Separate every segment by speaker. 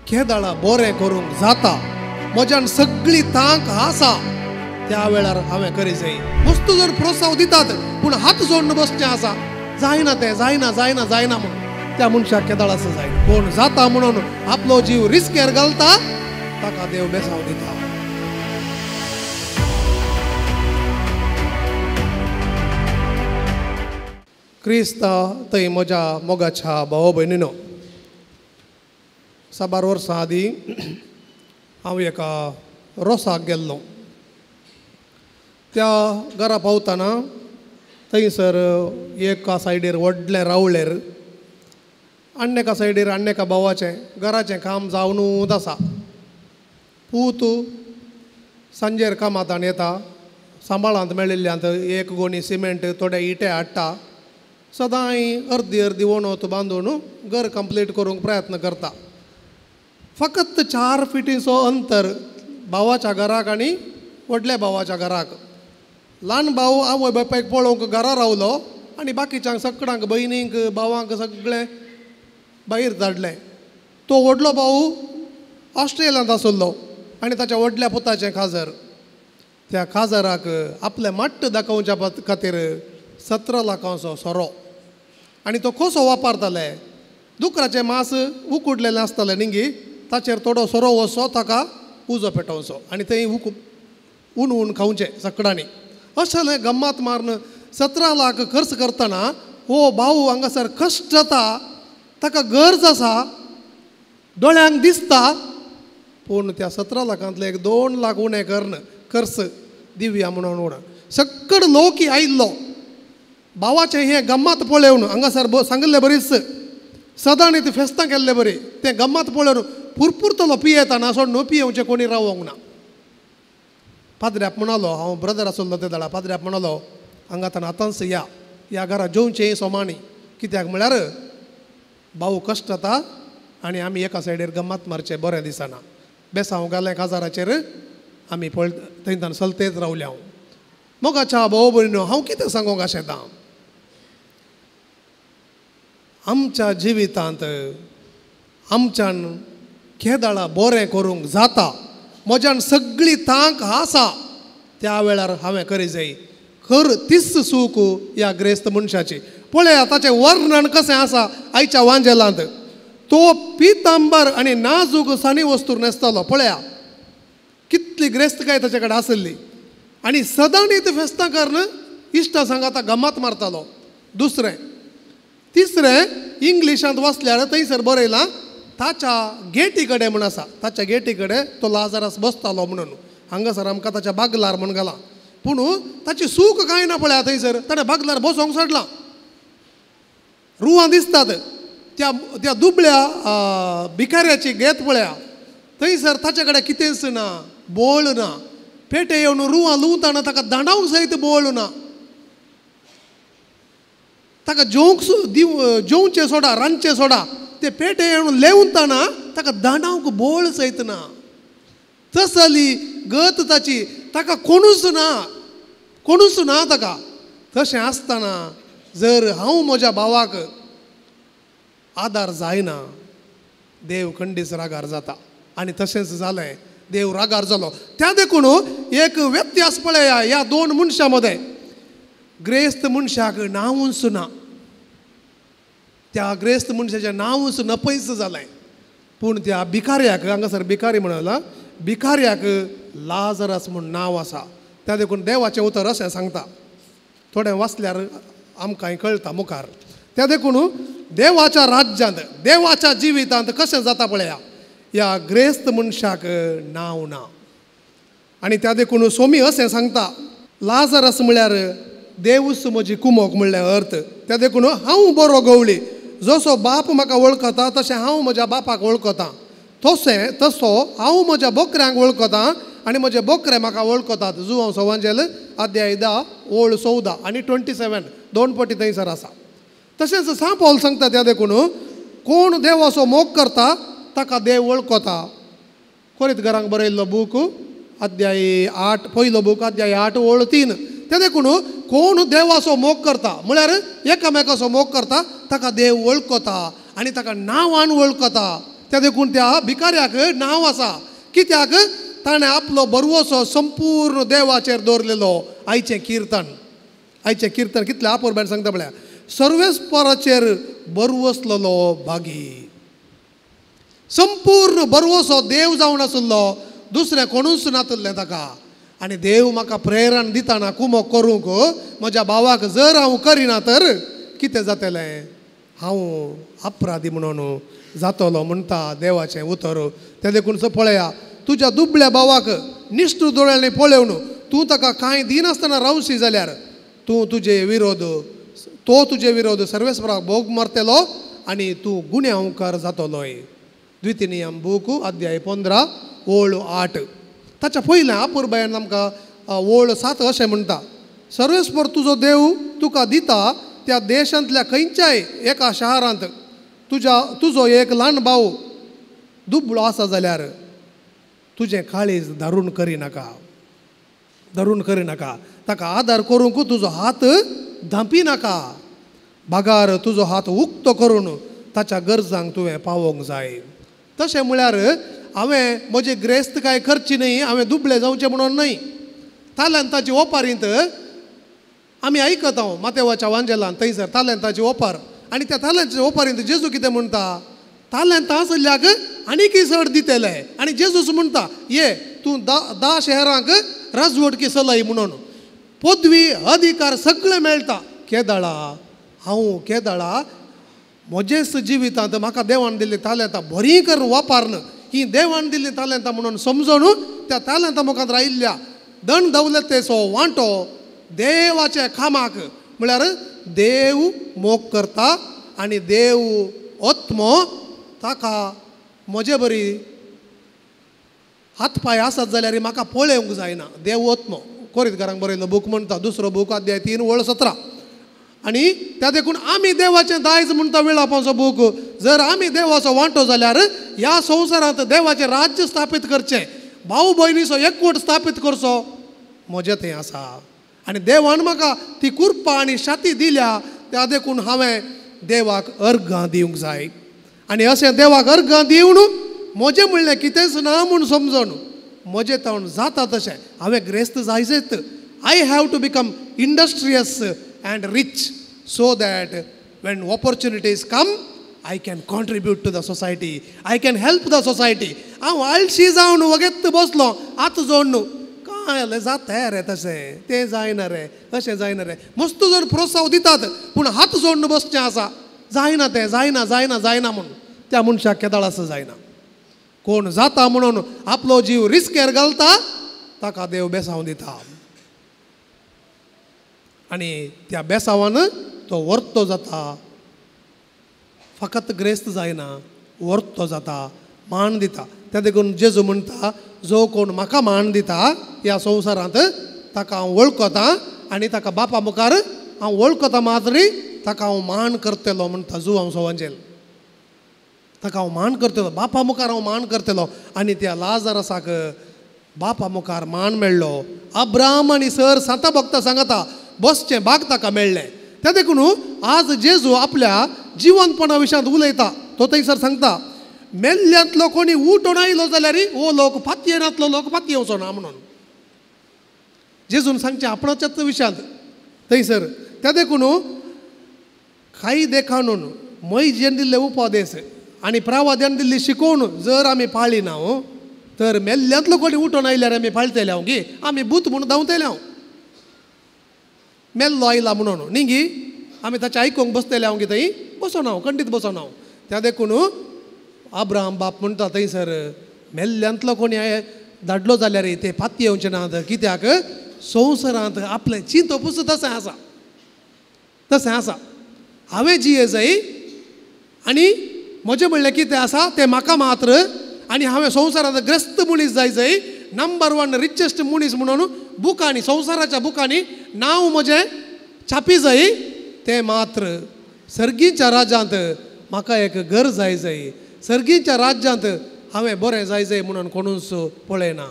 Speaker 1: केदाळा बरें करूंक जाता, म्हज्यान सगळी तांक आसा, त्या वेळार हांवें करी जाय. वस्तू जर प्रोत्साहन दितात पूण हात जोडून बसचें आसा, जायना तें, जायना जायना जायना म्हणून त्या मनशाक केदाळाचो जायना. कोण जाता म्हणून आपलो जीव रिस्केर घालता ताका देव बेसांव दिता. क्रिस्ता थंय म्हज्या मोगाच्या भाव भयणीनो, साबार वर्सां आदीं हांव एका रोसाक गेल्लो. त्या घरा पावतना थंयसर एका सायडीर व्हडलें रावळेर आनी एका सायडीर आनी एका भावाचें घराचें काम जावनूच आसा. पूत सांजेर कामांत येता, सांबाळांत मेळिल्ल्यांत एक गोणी सिमेंट थोडे इटे हाडटा, सदांय अर्दी अर्दी वणत बांदून घर कंप्लीट करूंक प्रयत्न करता. फकत 4 फिटींचो अंतर भावाच्या घराक आनी व्हडल्या भावाच्या घराक. ल्हान भाव आवय बापायक पळोवंक घरा रावलो आनी बाकीच्यांक सगळ्यांक भयणींक भावांक सगळें भायर धाडलें. तो व्हडलो भाव ऑस्ट्रेलियांत आसलो आनी ताच्या व्हडल्या पुताचें खाजर, त्या खाजराक आपलें मट्ट दाखोवच्या खातीर 17 लाखांचो सोरो. आनी तो कसो वापरताले, दुकराचें मांस उकडलेलें आसतालें न्ही, ताचेर थोडो सोरो वचचो, ताका उजो पेटोवचो आनी थंय ऊन ऊन खावचें सगळ्यांनी. अशें गम्मात मारून 17 लाख खर्च करतना हो भाऊ हांगासर कश्ट जाता, ताका गरज आसा, दोळ्यांक दिसता, पूण त्या 17 लाखांतले एक 2 लाख उणें करून खर्च दिवया म्हणून उणा सगळ लोक आयिल्लो. भावाचें हें गम्मात पळोवन हांगासर सांगिल्ले बरीच सदां ती फेस्तां केल्ले बरी, तें गम्मात पळोवन पुरपुरतलो पियेतना सोडून पियेवचें कोणी रावोंक ना. पाद्र्याप म्हणालो, हांव ब्रदर आसलो ते दळा, पाद्र्याप म्हणालो हांगा आतां आतांच या ह्या घरा जेवचें सोमानी, कित्याक म्हळ्यार भाऊ कश्ट जाता आनी आमी एका सायडीर गम्मात मारचें बरें दिसना. बेसांव घालें काजाराचेर आमी पळ थंयच्यान चलतेच रावले. हांव मोगाच्या भाव भयणीनो, हांव कितें सांगूंक आशेतां, आमच्या जिवितांत आमच्यान केदाळा बरें करूंक जाता, म्हज्यान सगळी तांक आसा, त्या वेळार हांवें करी जाय. खर तीच सूख ह्या ग्रेस्त मनशाची. पळया ताचें वर्णन कशें आसा आयच्या वांजेलांत. तो पितांबर आनी नाजूक सानी वस्तू न्हेसतालो. पळया कितली ग्रेस्तकाय ताचे कडेन आसली आनी सदांनी ते फेस्तां करून इश्टां सांगाता गमात मारतालो. दुसरें तिसरें इंग्लिशांत वाचल्यार थंयसर बरयलां ताच्या गेटी कडेन म्हूण आसा, ताच्या गेटी कडेन तो लाजरस बसतालो म्हणून. हांगासर आमकां ताच्या बागलार म्हूण घालां, पूण ताची सूख कांय ना. पळया थंयसर ताणें बागलार बसोंक सोडलां, रुवां दिसतात त्या त्या दुबळ्या भिकाऱ्याची गेत. पळया थंयसर ताचे कडेन कितेंच ना, बोळ ना, पेटे येवन रुवां लुंवतना ताका दांडावंक सयत बोळ ना, ताका जेवंक जेवचें सोडा रांदचें सोडा, ते पेटे येवन लेवतना ताका दांडावंक बोळ सयत ना. तसली गत ताची, ताका कोणूच ना, कोणूच ना ताका. तशें आसतना जर हांव म्हज्या भावाक आदार जायना, देव खंडीच रागार जाता. आनी तशेंच जालें, देव रागार जालो. त्या देखून एक व्यत्यास पळया ह्या 2 मनशां मदें. ग्रेस्त मनशाक नांवूच ना, त्या ग्रेस्त मनशाचें नांवूच नपयच जालें. पूण त्या भिकाऱ्याक, हांगासर भिकारी म्हणला, भिकाऱ्याक लाजरस म्हूण नांव आसा. त्या देखून देवाचें उतर अशें सांगता, थोडें वाचल्यार आमकां कळटा मुखार. त्या देखून देवाच्या राज्यांत देवाच्या जिवितांत कशें जाता पळया, ह्या ग्रेस्त मनशाक नांव ना. आनी त्या देखून सोमी अशें सांगता, लाजरस म्हळ्यार देवूच म्हजी कुमोक म्हणल्यार अर्थ. त्या देखून हांव बरो गवळी, जसो बाप म्हाका वळखता तशें हांव म्हज्या बापाक वळखता, तशें तसो हांव म्हज्या बोकऱ्यांक वळखता आनी म्हजे बोकरे म्हाका वळखतात. जुवांव सवांजेल अध्याय 10 ओळ 14 आनी 27 2 पटी थंयसर आसा. तशेंच सांत पावल सांगता त्या देखून कोण देवाचो मोग करता ताका देव वळखता. कोरीत घरांक बरयल्लो बूक अध्याय 8, पयलो बूक अध्याय 8 ओळ 3. ते देखून कोण देवाचो मोग करता म्हळ्यार एकामेकाचो मोग करता ताका देव वळखता आनी ताका नांवान वळखता. त्या देखून त्या भिकाऱ्याक नांव आसा, कित्याक ताणें आपलो बरवसो संपूर्ण देवाचेर दवरलेलो. आयचें किर्तन, आयचें किर्तन कितलें आपोरबेन सांगता पळया, सर्वेस्पराचेर बरवसलेलो भागी. संपूर्ण बरवसो देव जावन आसलो, दुसरें कोणूच नातलें ताका. आनी देव म्हाका प्रेरण दितना कुमोक करूंक म्हज्या भावाक जर हांव करिना तर कितें जातलें, हांव अपराधी म्हणून जातलो म्हणटा देवाचें उतर. तें देखून पळया, तुज्या दुबळ्या भावाक निश्ठूर दोळ्यांनी पळोवन तूं ताका कांय दिनासतना रावशी जाल्यार तूं तुजे विरोध, तो तुजे विरोध सर्वेस्पराक भोग मारतलो आनी तूं गुन्यांवकार जातलोय. द्वितीय बूक अध्याय 15 ओळ 8. ताच्या पयलें आपुरबायान आमकां ओळ 7 अशें म्हणटा, सर्वेस्पर तुजो देव तुका दिता त्या देशांतल्या खंयच्याय एका शहरांत तुज्या तुजो एक ल्हान भाव दुबळो आसा जाल्यार तुजें काळीज धरून करिनाका, धरून करिनाका. ताका आदार करूंक तुजो हात धांपी नाका, बागार तुजो हात उक्तो करून ताच्या गरजांक तुवें पावोवंक जाय. तशें म्हळ्यार हांवें म्हजी ग्रेस्त काय करची न्हय, हांवें दुबळे जावचें म्हणून न्हय. तालेंताची ओपारींत आमी आयकता मातेवाच्या वांजेलान थंयसर तालेंताची ओपार, आनी त्या तालेंताच्या ओपारींत जेजू कितें म्हणटा, तालेंतां आशिल्ल्याक आनीकय चड दितले. आनी जेजूच म्हणटा, ये तूं 10 शहरांक राजवटकी चलय म्हणून. पदवी अधिकार सगळें मेळटा. केदळा हांव केदळा म्हजेच जिवितांत म्हाका देवान दिल्ली तालेंतां बरीं करून वापरन, ही देवान दिल्ली तालेंतां म्हणून समजून त्या तालेंतां मुखार आयिल्ल्या दंड दौलतेचो वांटो देवाच्या कामाक, म्हळ्यार देव मोग करता आनी देव आत्मो ताका म्हजे बरी हात पांय आसत जाल्यार म्हाका पळोवंक जायना. देव आत्मो कोरितकारांक बरयल्लो बूक म्हणटा, दुसरो बूक अध्याय 3 ओळ 17. आनी त्या देखून आमी देवाचें दायज म्हणटा वेळापाचो बूक. जर आमी देवाचो वांटो जाल्यार ह्या संवसारांत देवाचें राज्य स्थापीत करचें, भाव भयणीचो एकवट स्थापीत करचो म्हजें थंय आसा. आनी देवान म्हाका ती कृपा आनी शाती दिल्या, त्या देखून हांवें देवाक अर्घां दिवंक जाय. आनी अशें देवाक अर्घां दिवन म्हजें म्हणलें कितेंच ना म्हूण समजून म्हजें तावन जाता तशें हांवें ग्रेस्त जायजेच. I have to become industrious and rich so that when opportunities come I can contribute to the society, I can help the society. हांव आळशी जावन वगेत बसलो, आतां जोडून काय जाता रे तशें, तें जायना रे, अशें जायना रे, मस्त जर प्रोत्साहन दितात पूण हात जोडून बसचें आसा, जायना तें, जायना जायना जायना म्हूण त्या मनशाक केदळ आसा जायना. कोण जाता म्हणून आपलो जीव रिस्केर घालता ताका देव बेसांव दिता आनी त्या बेसांवान तो वर्तो जाता. फकत ग्रेस्त जायना, वर्तो जाता, मान दिता. त्या देखून जेजू म्हणटा, जो कोण म्हाका मान दिता ह्या संवसारांत ताका हांव वळखता आनी ताका बापा मुखार हांव वळखता मात्री ताका हांव मान करतलो म्हणटा. जू हांव सवांजेल ताका हांव मान करतलो, बापा मुखार हांव मान करतलो. आनी त्या लाजरसाक बापा मुखार मान मेळ्ळो. अब्राहम आनी सर सांता भक्ता सांगता बसचें बाग ताका मेळ्ळें. त्या देखून आज जेजू आपल्या जिवनपणा विशयांत उलयता. तो थंयसर सांगता, मेल्ल्यांतलो कोणी उठून आयलो जाल्यार हो लोक पातयेनातलो लोक पातयेवचो ना म्हणून जेजून सांगचें आपणाच्याच विशयांत थंयसर. त्या देखून कांय देखानून मैजेन दिल्ले उपदेश आनी प्रावाद्यान दिल्ली शिकोवन जर आमी पाळी ना तर मेल्ल्यांतलो कोणी उठून आयल्यार आमी पाळतले हांव गी, आमी भूत म्हणून धांवतले हांव, मेल्लो आयला म्हणून न्ही गी, आमी ताचें आयकूंक बसतले हांव गी, थंय बसोना हांव, खंडीत बसोना हांव. त्या देखून अब्राहम बाप म्हणटा थंयसर मेल्ल्यांतलो कोणी धाडलो जाल्यार ते पातयेवचे नात, कित्याक संवसारांत आपलें चिंतपूच तशें आसा, तशें आसा. हांवें जिये जाय आनी म्हजें म्हणलें कितें आसा तें म्हाका मात्र, आनी हांवें संवसारांत ग्रस्त मनीस जाय जाय, नंबर 1 रिचेस्ट मनीस म्हणून बुकांनी, संवसाराच्या बुकांनी नांव म्हजें छापी जाय, तें मात्र सर्गीच्या राज्यांत म्हाका एक घर जाय जाय, सर्गीच्या राज्यांत हांवें बरें जाय जाय म्हणून कोणूच पळयना.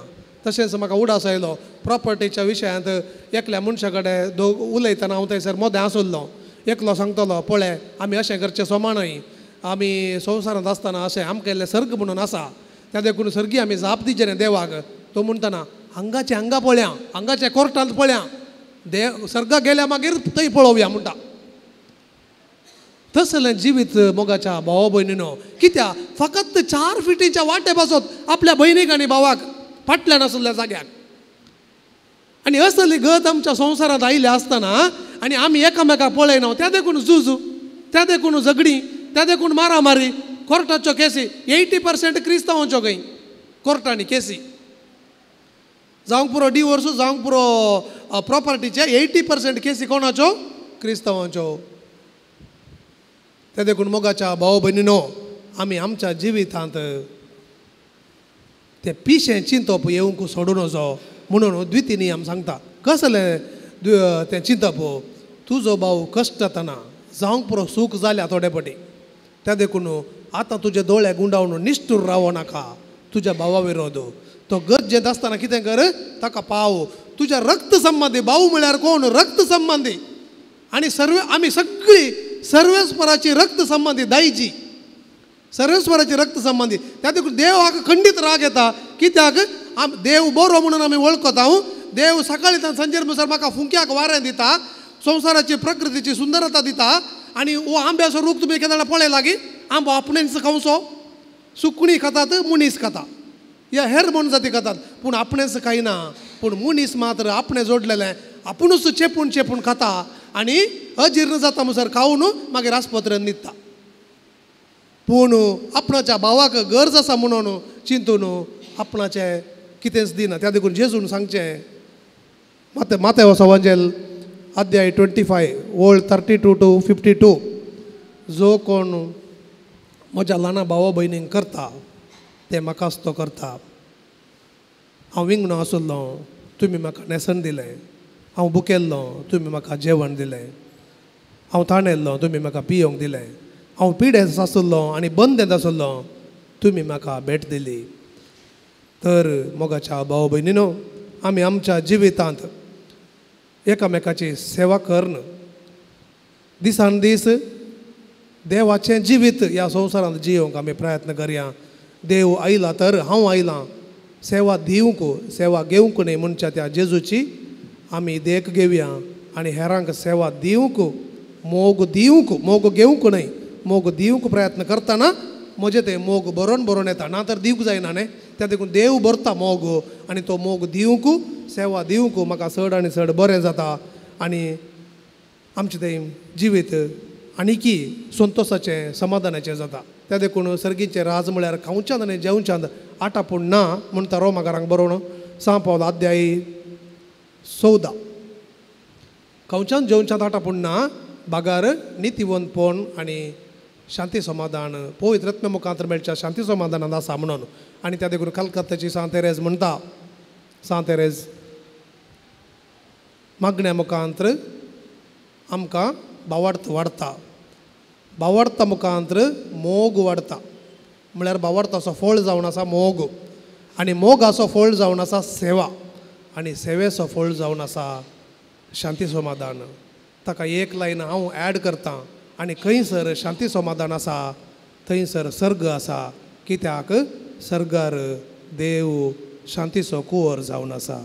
Speaker 1: तशेंच म्हाका उडास आयलो प्रॉपर्टीच्या विशयांत एकल्या मनशा कडेन दोग उलयतना हांव थंयसर मोदें आसलो. एकलो सांगतलो, पळय आमी अशें करचें सोमा न्हय, आमी संवसारांत आसतना अशें आमकां इल्लें सर्ग म्हणून आसा, त्या देखून सर्गी आमी जाप दिवचें न्ही देवाक. तो म्हणटना हांगाचें हांगा पळया, हांगाचें कोर्टांत पळया, देव सर्गाक गेल्या मागीर थंय पळोवया म्हणटा. तसलें जिवीत मोगाच्या भावा भयणीनो, कित्याक फकत 4 फिटीच्या वाटे पासत आपल्या भयणीक आनी भावाक फाटल्यान आसल्या जाग्याक. आनी असली गत आमच्या संवसारांत आयिल्ली आसतना आनी आमी एकामेकाक पळयना, त्या देखून झूज, त्या देखून झगडीं, त्या देखून मारामारी, कोर्टाच्यो केसी. 80% क्रिस्तांवांच्यो खंय कोर्टांनी केसी, जावंक पुरो डिवोर्स, जावंक पुरो प्रोपर्टीचे 80% केसी कोणाच्यो? क्रिस्तांवांच्यो. त्या देखून मोगाच्या भाव भयणीनो, आमी आमच्या जिवितांत तें पिशें चिंतप येवंक सोडून वचो म्हणून द्वितीय नियम सांगता. कसलें तें चिंतप? तुजो भाव कश्टतना जावंक पुरो सूख जाल्या थोडे पटी, त्या देखून आतां तुजे दोळे गुंडावन निश्ठूर रावो नाका तुज्या भावा विरोध. तो गरजेंत आसतना कितें कर, ताका पाव. तुज्या रक्त संबंदी भाव म्हळ्यार कोण? रक्त संबंदी. आनी सर्व आमी सगळीं सर्वेस्पराची रक्त संबंदी दायजी, सर्वेस्पराची रक्त संबंदी. त्या देखून देवाक खंडीत राग येता. कित्याक? देव बरो म्हणून आमी वळखता. देव सकाळी सांजेर म्हणसर म्हाका फुंक्याक वारें दिता, संवसाराची प्रकृतीची सुंदरता दिता. आनी हो आंब्याचो रूख तुमी केन्ना पळय लागीं, आंबो आपणेच खावचो, सुकणीं खातात, मनीस खाता, या हेर मोनजाती खातात, पूण आपणेच खायना. पूण मनीस मात्र आपणें जोडलेलें आपुणूच चेपून चेपून खाता आनी अजीर्ण जाता म्हणसर खावन मागीर आस्पत्रेन न्हिदता. पूण आपणाच्या भावाक गरज आसा म्हणून चिंतून आपणाचें कितेंच दिना. त्या देखून जेजून सांगचें मातेव सवांजेल अध्याय 25 ओळ 32 to 52, जो कोण म्हज्या ल्हाना भावा भयणींक करता तें म्हाकाच तो करता. हांव विंगणो आसलो, तुमी म्हाका न्हेसण दिलें, हांव भुकेल्लो, तुमी म्हाका जेवण दिलें, हांव ताणेल्लो, तुमी म्हाका पियोंक दिलें, हांव पिडेस्त आसलो आनी बंदेंत आसलो, तुमी म्हाका भेट दिली. तर मोगाच्या भाव भयणीनो, आमी आमच्या जिवितांत एकामेकाची सेवा करून दिसान दीस देवाचें जिवीत ह्या संवसारांत जियोवंक आमी प्रयत्न करया. देव आयला तर हांव आयलां सेवा दिवंक, सेवा घेवंक न्हय म्हणच्या त्या जेजूची आमी देख घेवया आनी हेरांक सेवा दिवंक, मोग दिवंक, मोग घेवंक न्हय, मोग दिवंक प्रयत्न करतना म्हजें तें मोग बरोवन बरोवन येता, ना तर दिवंक जायना न्हय. त्या देखून देव भरता मोग आनी तो मोग दिवंक, सेवा दिवंक म्हाका चड आनी चड बरें जाता आनी आमचें तें जिवीत आनीकी संतोशाचें, समाधानाचें जाता. त्या देखून सर्गीचें राज म्हळ्यार खावच्यांत आनी जेवच्यांत आटापूण ना म्हणटा रोमाकारांक बरोवन 6 पावल अध्याय 14, खावच्यांत जेवच्यांत आटापूण ना, बागार नितीवंतपण आनी शांती समाधान पवित्र आत्म्या मुखांत मेळच्या शांती समाधानांत आसा म्हणून. आनी त्या देखून कलकत्त्याची सांत तेरेज म्हणटा, सांत तेरेज मागण्या मुखांत आमकां भावार्थ वाडता, भावार्था मुखांत मोग वाडता, म्हळ्यार भावार्थाचो फळ जावन आसा मोग, आनी मोगाचो फळ जावन आसा सेवा, आनी सेवेचो फळ जावन आसा शांती समाधान. ताका एक लायन हांव एड करतां, आनी खंयसर शांती समाधान आसा थंयसर सर्ग आसा, कित्याक सर्गार देव शांतीचो कुंवर जावन आसा.